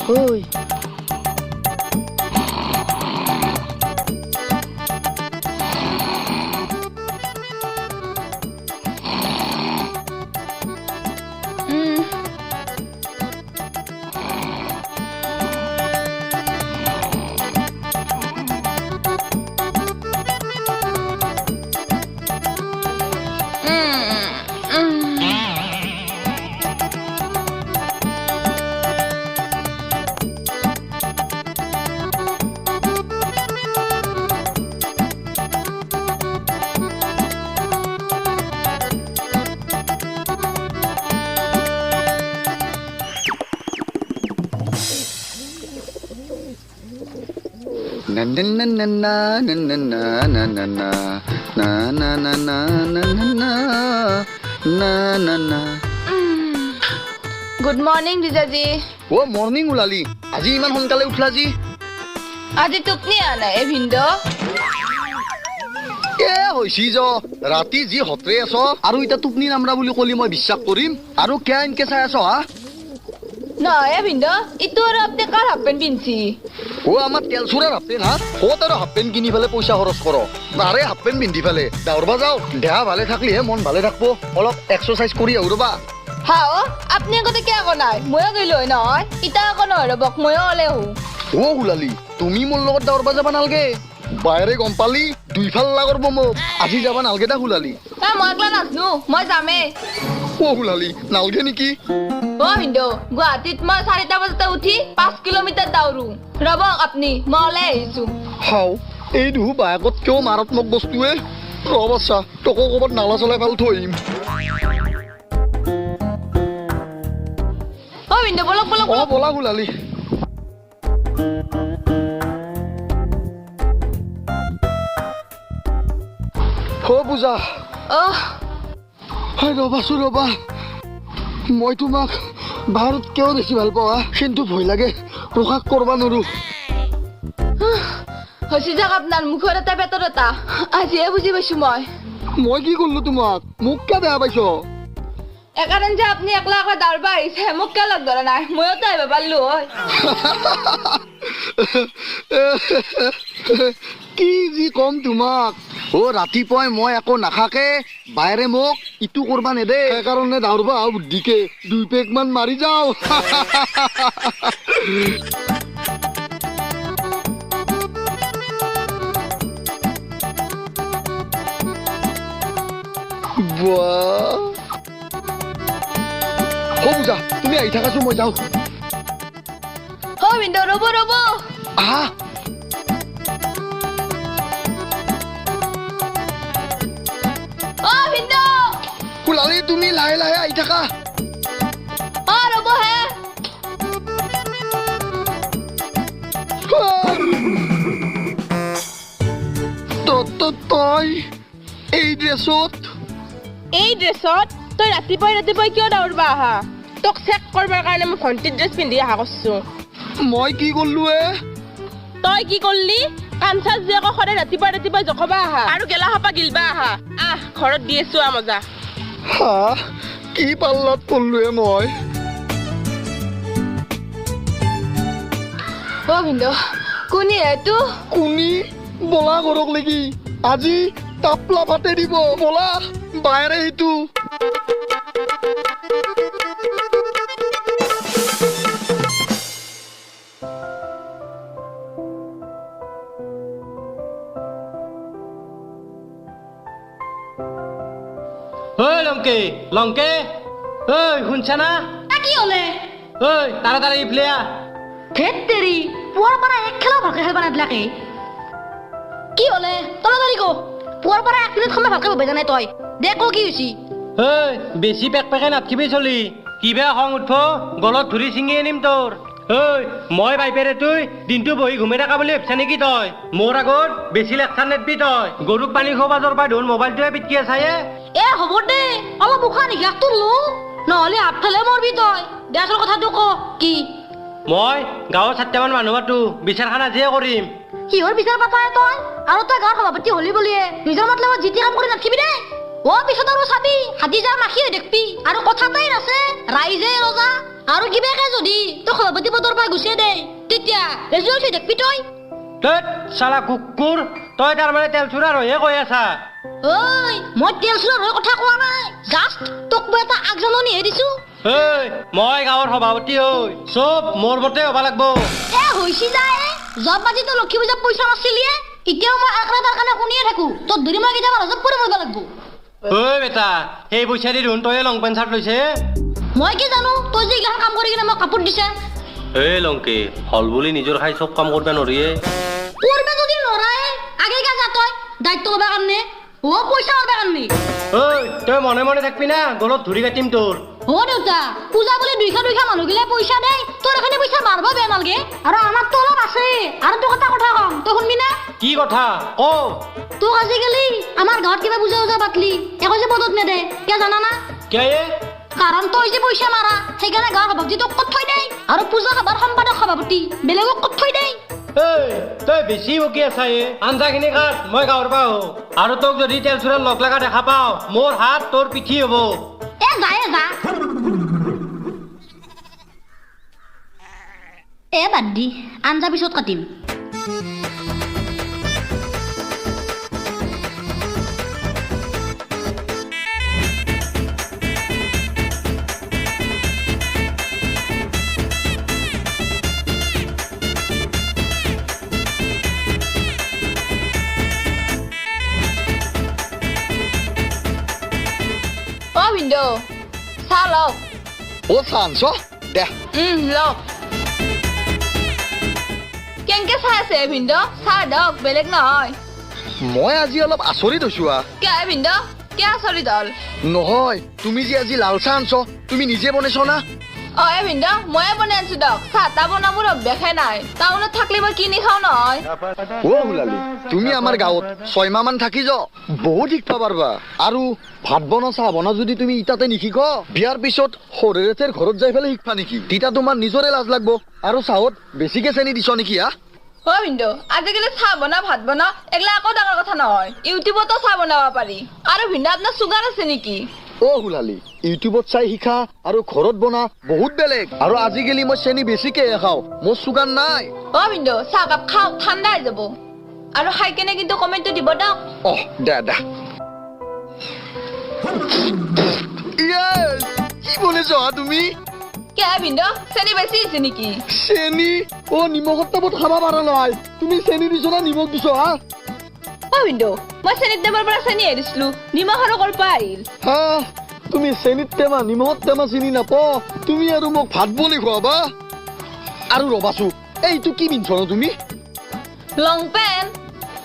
ঐ Na na na na na na na na na na na na na na na na na na na na. Good morning জিজাজি। অ morning ওলালি, আজি ইমান সোনকালে উঠলা যি? আজি টোপনি অহা নাই এ ভিনদ। এ হৈছি য, ৰাতি যি হতৰে আছ আৰু এতিয়া টোপনি নামৰা বুলি কলি মই বিশ্বাস কৰিম? আৰু কিয় এনকে চাই আছ হা? নহয় এ ভিনদ, ইটো আৰু আপুনি কাৰ হাফ পেণ্ট পিন্ধছি? অ আমাৰ তেলচোৰাৰ হাফ পেণ্ট হা? ক'ত আৰু হাফ পেণ্ট কিনি পেলাই পইচা খৰচ কৰ, তাৰে হাফ পেণ্ট পিন্ধি পেলাই দাউৰবা যাওঁ। দেহা ভালে থাকলিহে মন ভালে থাকব, অলপ এক্সাৰচাইজ কৰি আহো ৰ'বা। হা অ, আপুনি আগতে কিয় একো নাই, ময়ো গ'লো হয় নহয়। ইতা একো নহয় ৰ'বক, ময়ো ওলাই আহো। অ ওলালি, তুমি মোৰ লগত দাউৰবা যাবা নালগে, বাহিৰে গম পালি দুইফাল লাগৰব মোক। আজি যাবা নালগে দা হুলালি। এ মই একলা নাজনো, মই যামেই। অ হুলালি নালগে নেকি? অ ভিনদেউ, গুৱাহাটীত মই 4টা বজাতে উঠি 5 কিলোমিটাৰ দাউৰো। ৰ'বক আপুনি, মই ওলাই আহিছো। হাও, এই দুহু বায়েকত কিয় মাৰাত্মক বস্তুৱে। ৰ বাচ্চা, তোকো ক'ৰবাত নালা চলাই ভাল থৈ আহিম। অ ভিনদেউ বলক বলক। অ ব'লা হুলালি। অ পূজা। অহ ৰ'বাচোন ৰ'বা, মই তোমাক ভাৰতকেও বেছি ভাল পাওঁ হা, কিন্তু ভয় লাগে প্ৰকাশ কৰিব নোৱাৰো। হৈছে যাক আপোনাৰ মুখৰ এটা পেটৰ এটা, আজিহে বুজি পাইছো মই। মই কি কৰিলো তোমাক? মোক কিয় বেয়া পাইছ? একাৰণ যে আপুনি একলা একলা দাউৰবা আহিছে, মোক কিয় লগ ধৰা নাই? ময়োতো আহিব পাৰিলো হয়। কি যি কম তোমাক। অ ৰাতিপুৱাই মই একো নাখাকে বাহিৰে মোক ইটো কৰবা নেদে, সেইকাৰণে দাউৰবা বুদ্ধিকে 2 পেক মান মাৰি যাওঁ। পূজা তুমি আহি থাকাচোন, মই যাওঁ। অ ভিনদেউ ৰ'ব ৰ'ব। আহা অ ভিনদেউ। ওলালি, তুমি লাহে লাহে আহি থাকা। অ ৰ'ব হে। তই এই ড্ৰেছত? এই ড্ৰেছত তই ৰাতিপুৱাই ৰাতিপুৱাই কিয় দাউৰবা আহা? তোক চেক কৰিবৰ কাৰণে মই ভণ্টিৰ ড্ৰেছ পিন্ধি অহা কৰিছো। মই কি কৰিলো এ? তই কি কৰিলি? কাঞ্চা জীয়েকক সদায় ৰাতিপুৱাই ৰাতিপুৱাই জখবা আহা আৰু গেলা সোপা গিলবা আহা। আহ ঘৰত দি আছো আ মজা। হা কি পাল্লাত পৰলো এ মই? অ ভিনদেউ, কোনি এইটো? কোনি বলা ঘৰক লাগি আজি তাপলা ভাতে দিব, বলা বাহিৰে সেইটো। ঐ লংকে লংকে, ঐ শুনছা না? কি হলে? ঐ তাড়াতাড়ি ইফলে আহ। ধেত তেৰি, পুৱাৰ পৰা এক খেলাও ভালকে খেলবা নাদলাকে। কি হলে? তাড়াতাড়ি ক, পুৱাৰ পৰা 1 মিনিট সময় ভালকে বহিব জানাই তই। দে ক কি হৈছি? ঐ বেছি পেক পেকে নাথকিবি চলি, কিবা খং উঠব গলত ধৰি ছিঙি আনিম তোৰ। ঐ মই বাইপেৰে তুই দিনটো বহি ঘুমাই থাকা বুলি ভাবছা নেকি তই? মোৰ আগত বেছি লেকচাৰ নেদবি তই। গৰুক পানী খুৱাব যোৱাৰ পৰা দেখোন মোবাইলটোৱে পিটকি আছায়ে। এ হ'ব দে, অলপ উশাহ নিশাহটো লো, নহ'লে হাতফালে মৰবি তই। দে আচল কথাটো ক কি? মই গাঁৱৰ 4টামান মানুহ মাতো, বিচাৰখান আজিয়ে কৰিম। কিহৰ বিচাৰ পাতাই তই? আৰু তই গাঁৱৰ সভাপতি হলি বুলিয়ে নিজৰ মতলবত যি টি কাম কৰি নাথাকিবি দেই। অ পিছত আৰু চাবি হাতী যা মাখি হৈ দেখবি। আৰু কথাটাই আছে, ৰাইজে ৰজা। আৰু কিবাকে যদি তোক সভাপতি পদৰ পৰা গুচিয়ে দে, তেতিয়া ৰেজুৱেল থৈ দেখবি তই। তই চালা কুকুৰ, তই তাৰমানে তেল চোৰাৰ হৈয়ে কৈ আছা? ঐ, মই তেল চোৰাৰ হৈ কথা কোৱা নাই, জাষ্ট তোক মই এটা আগজাননীহে দিছো। ঐ, মই গাঁৱৰ সভাপতি হৈ চব মোৰ মতে হ'ব লাগব। এ হৈছি যায়, যোৱা বাজিতো লক্ষী পূজাত পইচা নাছিলিয়ে, এতিয়াও মই আঁকৰা তাৰ কাৰণে শুনিয়ে থাকো। তোক ধৰি মই কেতিয়াবা ৰজত পৰি মৰিব লাগব। ঐ বেটা, সেই পইচা দি দেখোন তয়ে লং পেণ্ট চাৰ্ট লৈছে। মই কি জানো তই যে এইগিলাখন কাম কৰি কিনে মোক কাপোৰ দিছে। এ লংকে, হল বুলি নিজৰ খাই চব কাম কৰিব নোৱাৰিয়ে। কৰবে যদি নৰাই আগে গা যা তই দায়িত্ব ল'বা কাৰণে, অ পইচা মাৰবা কাৰণে। ঐ তই মনে মনে থাকবি না, গলত ধৰি কাটিম তোৰ। অ দেউতা, পূজা বুলি দুইখা দুইখা মানুহগিলাই পইচা দেই, তোৰ এখিনি পইচা মাৰব বেয়া নালগে। আৰু আমাৰতো অলপ আছে। আৰু তোক এটা কথা কম, তই শুনবি না? কি কথা ক? তোক আজিকালি আমাৰ গাঁৱত কিবা পূজা উজা পাতলি একো যে পদত নেদে, কিয় জানা না? কিয়? কাৰণ তই যে পইচা মাৰা, সেইকাৰণে গাঁৱৰ সভাপতি তোক ক'ত থৈ দেই, আৰু পূজা সভাৰ সম্পাদক সভাপতি বেলেগক ক'ত থৈ দেই। ঐ তই বেছি বকি আছা এ, আঞ্জাখিনি কাট, মই গাঁৱৰ পৰা আহো। আৰু তোক যদি তেল চোৰাৰ লগ লগা দেখা পাওঁ, মোৰ হাত তোৰ পিঠি হ'ব। এ যা, এ যা, এ বাদ দি, আঞ্জা পিছত কাটিম। অ ভিনদেউ, চাহ লওক। অ চাহ আনছ দে। লওক। কেনেকে চাই আছে ভিনদেউ? চাহ দক, বেলেগ নহয়। মই আজি অলপ আচৰিত হৈছো। আ কিয় ভিনদেউ, কিয় আচৰিত হ'ল? নহয়, তুমি যে আজি লাল চাহ আনছ, তুমি নিজে বনাইছ না? অ এ ভিনদেউ, ময়ে বনাই আনছো দক। চাহ তাহ বনা মোৰ অভ্যাসে নাই, টাউনত থাকলে মই কিনি খাওঁ নহয়। অ হুলালি, তুমি আমাৰ গাঁৱত 6 মাহ মান থাকি যাও, বহুত শিকবা পাৰবা। আৰু ভাত বনা চাহ বনা যদি তুমি ইটাতে নিশিক, বিয়াৰ পিছত সৰেৰেথেৰ ঘৰত যাই পেলাই শিকবা নেকি? তেতিয়া তোমাৰ নিজৰে লাজ লাগব। আৰু চাহত বেছিকে চেনি দিছ নেকি? হা অ ভিনদেউ, আজিকালি চাহ বনা ভাত বনা এগলা একো ডাঙৰ কথা নহয়, ইউটিউবতো চাহ বনাব পাৰি। আৰু ভিনদেউ, আপোনাৰ চুগাৰ আছে নেকি? অ হুলালি, ইউটিউবত চাই শিকা আৰু ঘৰত বনা বহুত বেলেগ। আৰু আজিকালি মই চেনি বেছিকে খাওঁ, মোৰ চুগাৰ নাই। অ ভিনদেউ, চাহকাপ খাওক, ঠাণ্ডা হৈ যাব। আৰু খাই কেনে কিন্তু কমেণ্টটো দিব দক। অহ দে দে। কি বনাইছ হা তুমি? কিয় ভিনদেউ, চেনি বেছি হৈছে নেকি? চেনি? অ নিমখত টাবত খাব পাৰা নাই। তুমি চেনি দিছ না নিমখ দিছ হা? অ ভিনদেউ, মই চেনিৰ টেমাৰ পৰা চেনি এৰিছিলো, নিমখ আৰু ক'ৰ পৰা আহিল? হা, তুমি চেনিৰ টেমা নিমখত টেমা চিনি নাপাও, তুমি আৰু মোক ভাত বনাই খুৱাবা? আৰু ৰবাচো, এইটো কি পিন্ধছ ন তুমি? লং পেণ্ট।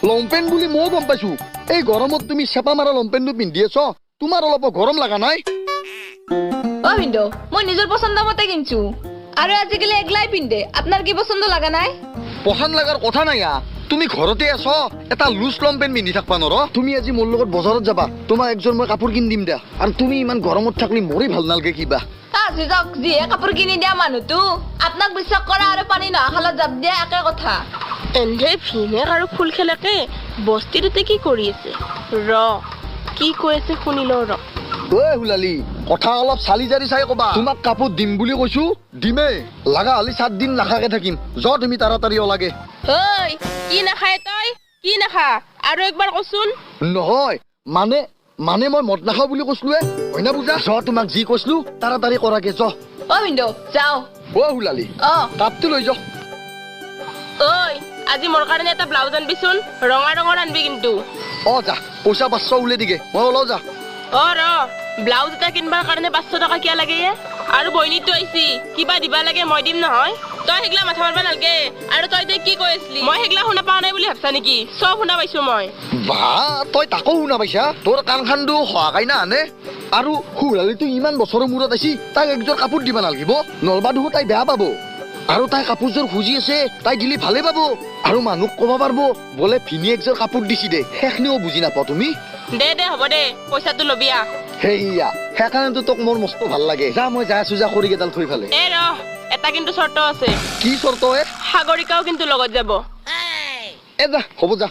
লং পেণ্ট বুলি ময়ো গম পাইছো। এই গৰমত তুমি চেপা মাৰা লং পেণ্টটো পিন্ধি আছ, তোমাৰ অলপো গৰম লগা নাই? অ ভিনদেউ, মই নিজৰ পচন্দ মতে কিনছো, আৰু আজিকালি এগলাই পিন্ধে, আপোনাৰ কি পচন্দ লগা নাই? পচন্দ লগাৰ কথা নাই আ, তুমি ঘৰতে আছ, এটা লুজ লং পেণ্ট পিন্ধি থাকবা নোৰ। তুমি আজি মোৰ লগত বজাৰত যাবা, তোমাক একযোৰ মই কাপোৰ কিনি দিম দিয়া। আৰু তুমি ইমান গৰমত থাকলি মোৰে ভাল নালাগে কিবা। আজি যাওক, যিহে কাপোৰ কিনি দিয়া মানুহটো, আপোনাক বিশ্বাস কৰা আৰু পানী নহা খালত জাপ দিয়া একে কথা। এন্ধে ভিনেক আৰু ফুল খেলাকে বস্তিটোতে কি কৰি আছে? ৰ, কি কৈ আছে শুনি লওঁ ৰ। ঐ হুলালি, কথা অলপ চালি জাৰি চাই কবা। তোমাক কাপোৰ দিম বুলি কৈছো, দিমেই। লাগা হ'লে 7 দিন নাখাকে থাকিম। য তুমি তাড়াতাড়ি ওলাগে। ঐ, কি নাখায় তই? কি নাখা? আৰু একবাৰ কচোন। নহয়, মানে মানে মই মদ নাখাওঁ বুলি কৈছিলোৱে, হয় না পূজা? য তোমাক যি কৈছিলো তাড়াতাড়ি কৰাকে য। অ ভিনদেউ, যাওঁ। অ হুলালি, অ কাপটো লৈ য। ঐ, আজি মোৰ কাৰণে এটা ব্লাউজ আনবিচোন, ৰঙা ৰঙৰ আনবি কিন্তু। অ যা, পইচা 500 উলিয়াই দিগে, মই ওলাও যা। অ ৰ, ব্লাউজ এটা কিনবাৰ কাৰণে 500 টকা কিয় লাগে? আৰু বইনীটো আহিছি, কিবা দিবা লাগে মই দিম নহয়। তই সেইগিলা মাথা মাৰবা নালগে। আৰু তই যে কি কৈ আছিলি, মই সেইগিলা শুনা পোৱা নাই বুলি ভাবছা নেকি? চব শুনা পাইছো মই। বাহ, তই তাকো শুনা পাইছা? তোৰ কাণ খানটো সহাকাই না আনে। আৰু হুলালিটো ইমান বছৰৰ মূৰত আহিছি, তাইক একযোৰ কাপোৰ দিবা নালাগিব, নলবা দেখোন তাই বেয়া পাব। আৰু তাই কাপোৰযোৰ খুজি আছে, তাই দিলে ভালে পাব। আৰু মানুহক ক'ব পাৰিব বোলে ভিনি একযোৰ কাপোৰ দিছি দে, সেইখিনিও বুজি নাপাওঁ তুমি। দে দে হ'ব দে, পইচাটো ল'বি আহ। সেইয়া, সেইকাৰণেতো তোক মোৰ মস্ত ভাল লাগে। যা মই যাই আছো, যা খৰিকেইডাল থৈ ফালে। এ ৰহ, এটা কিন্তু চৰ্ত আছে। কি চৰ্ত? এ সাগৰিকাও কিন্তু লগত যাব। এ যা, হ'ব যা,